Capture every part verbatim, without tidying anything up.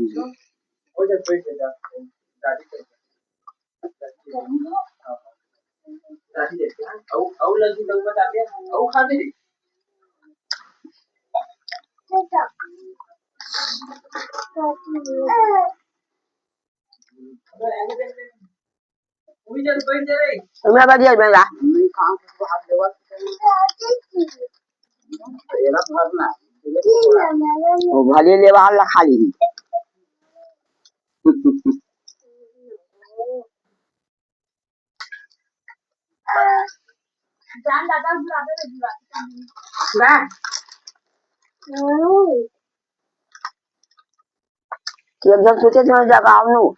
हो जा, बैठ जा, जा। दादी के। दादी के। हाँ। दादी के। हाँ। अउ, अउ लगी तो बता दे। अउ खा दे। ओमे बदिया में ला। वो भले लेवा ला खा ली। कि एकदम सोचे थे जगह हम लोग।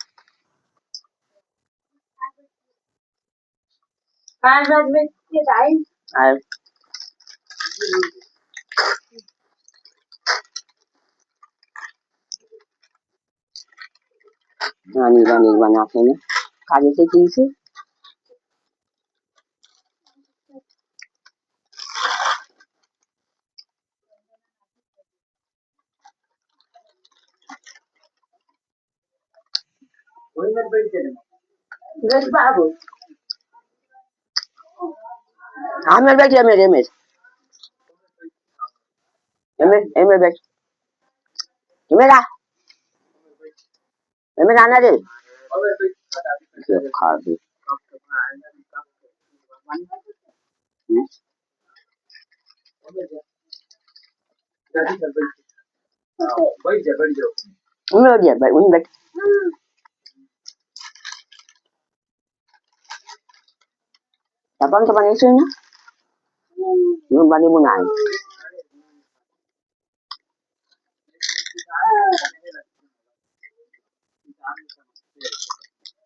पाँच बजे के टाइम। आए। रानी रानी बनाते हैं। खा लेते ठीक से। बैठ बाबू। हाँ, मैं बैठ, मेरे में। एमे, एमे बैठ। एमे ला। एमे लाना रे। ये खा दे। हम्म? बैठ जा, बैठ जा। उन बैठ जा, भाई, उन बैठ। अपन तो बने से ना। ये बने बनाए।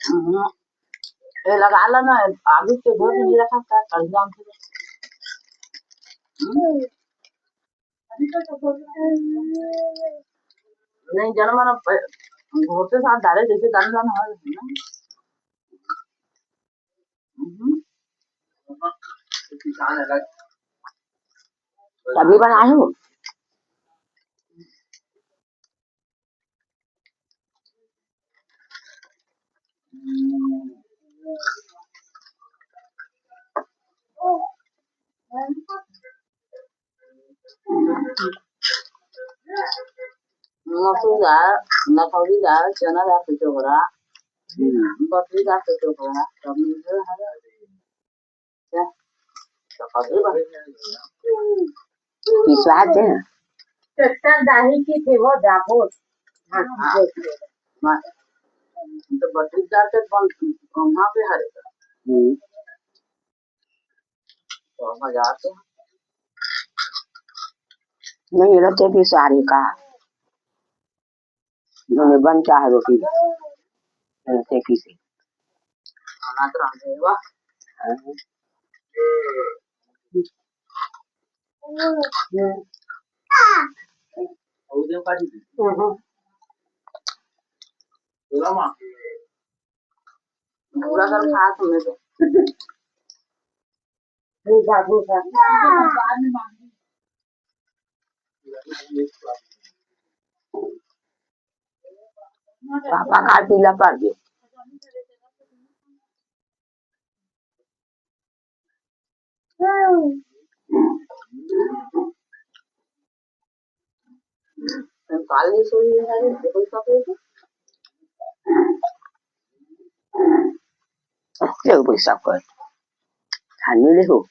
हम्म। ए, लगा ला ना, आलू के भोज नहीं रखा था, कल जाम से। हम्म। नहीं, जन मन अब घोरते साथ डाले, जैसे दाना दाना हो जाता है ना। हम्म। तभी बनाए हो। मसूर दाल, मसूरी दाल, चना दाल के चोखड़ा, बकरी दाल के चोखड़ा, सब मिलके है। पिसवा दे। चट्टा दाही की थे वो जाबो। हाँ, हाँ। तो बकरी दाल के कौन, वहाँ पे हरे का? हम्म। तो मजा आते हैं। नहीं रहते पिसवा रे का। जो मैं बन क्या है रोटी। ऐसे किसी। खाना तो रांधे हुआ। हाँ। पूरा कर खा तुमने तो। भूखा, भूखा। पापा का पीला पड़ गया। काली सोई है, देखो सब। ले पैसा कर। खाने ले हो।